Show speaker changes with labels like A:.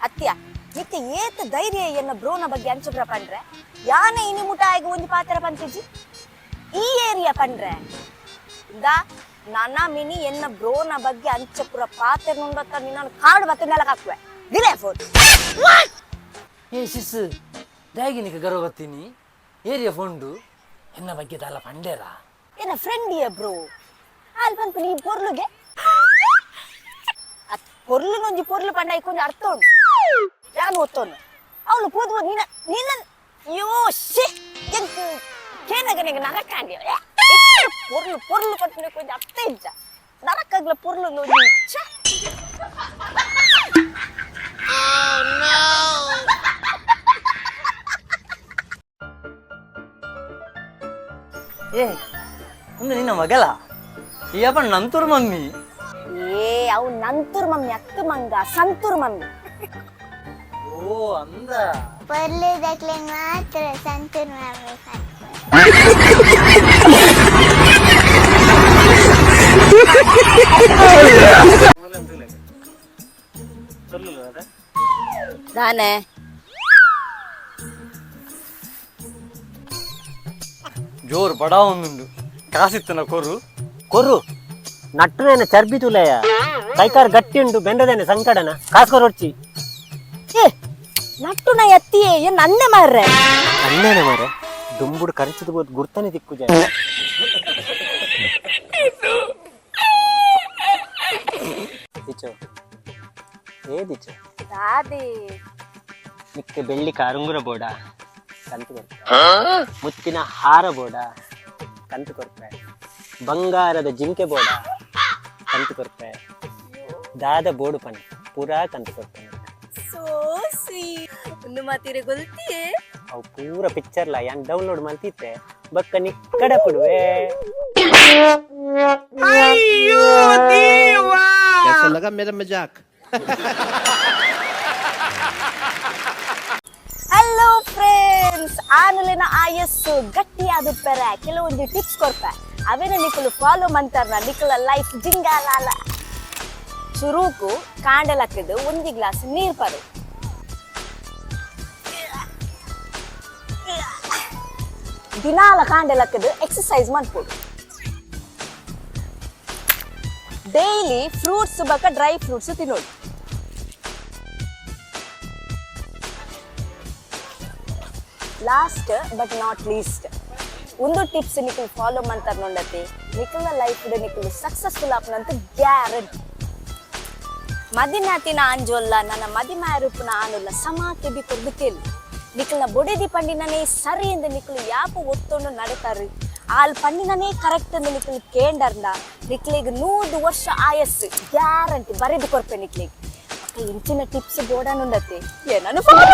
A: ಅತ್ಯ ನಿಕ್ಕ ಏತ್ ಧೈರ್ಯ ಎನ್ನ ಬ್ರೋನ ಬಗ್ಗೆ ಅಂಚುಬ್ರ ಪಂಡ್ರೆ ಯಾನೆ ಇನಿ ಮುಟ ಆಯ್ಗ ಒಂದು ಪಾತ್ರ ಪಂತಿಜಿ ಈ ಏರಿಯಾ ಪಂಡ್ರೆ ಇಂದ ನನ್ನ ಮಿನಿ ಎನ್ನ ಬ್ರೋನ ಬಗ್ಗೆ ಅಂಚಪುರ ಪಾತ್ರ ನುಂಡತ್ತ ನಿನ್ನನ್ನು ಕಾಡು ಬತ್ತ ನೆಲಕ್ಕೆ ಹಾಕುವೆ ದಿಲೇ ಫೋನ್.
B: ಏ ಶಿಸ್, ದಾಗಿನಿಕ ಗರ್ವ ಬರ್ತೀನಿ ಏರಿಯಾ ಫೋಂಡು ಎನ್ನ ಬಗ್ಗೆ ದಾಲ ಪಂಡೇರಾ?
A: ಏನ ಫ್ರೆಂಡ್ ಬ್ರೋ ಅಲ್ಲಿ ಬಂತು ನೀ ಪೊರ್ಲುಗೆ ಅತ್ ಪೊರ್ಲುನೊಂಜಿ ಪೊರ್ಲು ಪಂಡ ಐಕೊಂಜಿ ಅರ್ಥ ಉಂಟು ಯಾನು ಒತ್ತೋನು ಅವನು ಕೂದು ನಿನ್ನ ನಿನ್ನ ಅಯ್ಯೋ ಶೇ ಎಂಕ್ ಕೇನಗನಿಗೆ ನರಕಾಂಡಿ ಪೊರ್ಲು ಪೊರ್ಲು ಪಂಡ ಕೊಂಚ ಅರ್ಥ ಇಜ್ಜ ನರಕಾಗ್ಲ ಪೊರ್ಲು ಒಂಜಿ ಛೆ.
B: ಏ ಒಂದು ನಿನ್ನ ಮಗಲ ಈ ಅಪ್ಪ ನಂತೂರು ಮಮ್ಮಿ.
A: ಏ ಅವು ನಂತೂರ್ ಮಮ್ಮಿ ಅತ್ತು ಮಂಗ, ಸಂತೂರ್ ಮಮ್ಮಿ.
B: ಓ ಅಂದ.
C: ಪೊರ್ಲುದಕ್ಲೆ ಮಾತ್ರ ಸಂತೂರ್ ಮಮ್ಮಿ.
A: ದಾನೆ.
B: ಜೋರು ಬಡ ಒಂದುಂಡು ಕಾಸಿತ್ತನ ಕೊರು.
D: ಕೊರ್ರು ನಟ್ಟುನೇನ ಚರ್ಬಿ ತುಲಯ ಕೈಕಾರ್ ಗಟ್ಟಿ ಉಂಟು ಬೆಂಡದೇನೆ ಸಂಕಡನ ಕಾಸ್ಕೊರ್ ಹೊಡ್ಚಿ.
A: ಏ ನಟ್ಟು ನಾ ಎತ್ತಿಯೇ ಏನ್ ಅನ್ನೆ ಮಾರ್ರೆ.
D: ಅಣ್ಣೇನೆ ಮಾರೆ ದುಂಬುಡು ಖರ್ಚದ ಬೋದು ಗುರ್ತನೆ ದಿಕ್ಕು ಜನ. ದಿಚೋ, ಏ ದಿಚೋ.
A: ದಾದಿ.
D: ನಿಕ್ಕೆ ಬೆಳ್ಳಿ ಕಾರುಂಗುರ ಬೋಡ ಕಂತು ಕೊರ್ಪೆ, ಮುತ್ತಿನ ಹಾರ ಬೋಡ ಕಂತು ಕೊರ್ಪೆ, ಬಂಗಾರದ ಜಿಂಕೆ ಬೋಡ ಕಂತು ಕೊರ್ಪೆ, ದಾದ ಬೋಡು ಪಣೆ ಪೂರಾ ಕಂತು ಕೊರ್ಪೆ.
A: ಸೋ ಸ್ವೀಟ್ ಒಂದು ಮಾತಿರೆ ಗೊಲ್ತಿಯೇ.
D: ಅವು ಪೂರ ಪಿಕ್ಚರ್ಲ ಯಾನ್ ಡೌನ್ಲೋಡ್ ಮಲ್ತಿತ್ತೆ ಬಕ್ಕ ನಿಕ್ಕಡ ಕೊಡುವೆ.
E: कैसा लगा मेरा मजाक?
A: ಹಲೋ ಫ್ರೆಂಡ್ಸ್, ಆನುಲಿನ ಆಯಸ್ಸು ಗಟ್ಟಿಯಾದ ಪೆರ ಕೆಲವೊಂದು ಟಿಪ್ಸ್ ಕೊಡ್ಪ ಅವೇನ ನಿಕ್ಕಲು ಫಾಲೋ ಮಂತಾರ್ನ ನಿಕ್ಕಲ ಲೈಫ್ ಜಿಂಗಾಲಾಲ. ಚುರುಕು ಕಾಂಡಲಕ್ಕದು ಒಂದು ಗ್ಲಾಸ್ ನೀರ್ ಪರು. ದಿನಾಲ ಕಾಂಡಲಕ್ಕದು ಎಕ್ಸಸೈಸ್ ಮಾಡ್ಬೋದು. ಡೈಲಿ ಫ್ರೂಟ್ಸ್ ಬಕ ಡ್ರೈ ಫ್ರೂಟ್ಸ್ ತಿನ್ನೋದು. ಲಾಸ್ಟ್ ಬಟ್ not least, ಒಂದು ಟಿಪ್ಸ್ ನಿಖಲ್ ಫಾಲೋ ಮಂತಾರ ನೋಡತಿ ನಿಖಲ್ನ ಲೈಫ್ ನಿಖಲ್ ಸಕ್ಸಸ್ಫುಲ್ ಆಪ್ನಂತ ಗ್ಯಾರಂಟಿ. ಮದಿನಾತಿನ ಆಂಜೋಲ್ಲ ನನ್ನ ಮದಿಮಾರುಪುನ ಆನುಲ್ಲ ಸಮ ಕೆಬಿ ಕೊರ್ದು ಕೇಳಿ ನಿಖಲ್ನ ಬೊಡೆದಿ ಪಂಡಿನನೇ ಸರಿ ಎಂದು ನಿಖಲು ಯಾಪ ಒತ್ತೊಂಡು ನಡತಾರು ಆಲ್ ಪಂಡಿನನೇ ಕರೆಕ್ಟ್ ಅಂದು ನಿಖಲ್ ಕೇಂಡರ್ನ ನಿಖಲಿಗೆ 100 ವರ್ಷ ಆಯಸ್ಸು ಗ್ಯಾರಂಟಿ ಬರೆದು ಕೊರ್ಪೆ ನಿಖಲಿಗೆ. ಅಕ್ಕ ಇಂಚಿನ ಟಿಪ್ಸ್ ಬೋಡಾನುಂಡತಿ ಏನನ್ನು follow.